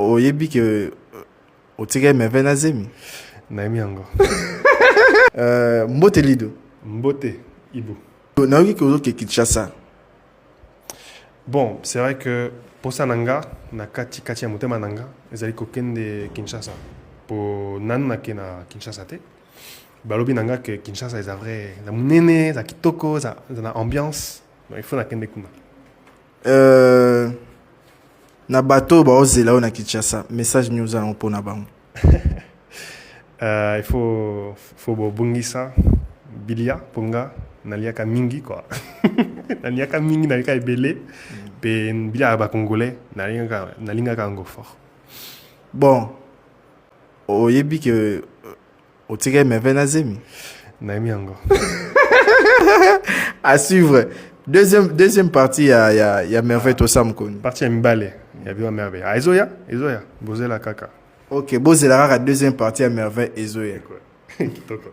Oyebi ke otikaki Merveille na zemi? Nayebi yango. Mbote Lido. Mbote Ibu. Nayoki ke ozoke Kinshasa. Bon, c'est vrai que posa na nga na kati kati ya motema na nga ezali kokende Kinshasa, po nanu nake na Kinshasa te. Balobi na nga ke Kinshasa eza vrai, eza monene, eza kitoko, eza na ambiance, donc il faut nakende kuna. Na bato oyo baozela oyo na Kinshasa, message nini oza nango mpona bango? Il faut bobongisa bilia, mpo nga naliaka mingi quoi, naliaka mingi, naliaka ebele, mpe bilia ya Bacongolais nalingaka yango fort. Bon, oyebi ke otikaki Merveille na zemi? Nayebi yango. À suivre, deuxième partie ya Merveille Tosa Mokoni. Partie ya mibale ya biwa Merveille, ah, ezoya, ezoya, bozela kaka. Ok, bozela kaka, deuxième partie ya Merveille ezoya. Kitoko.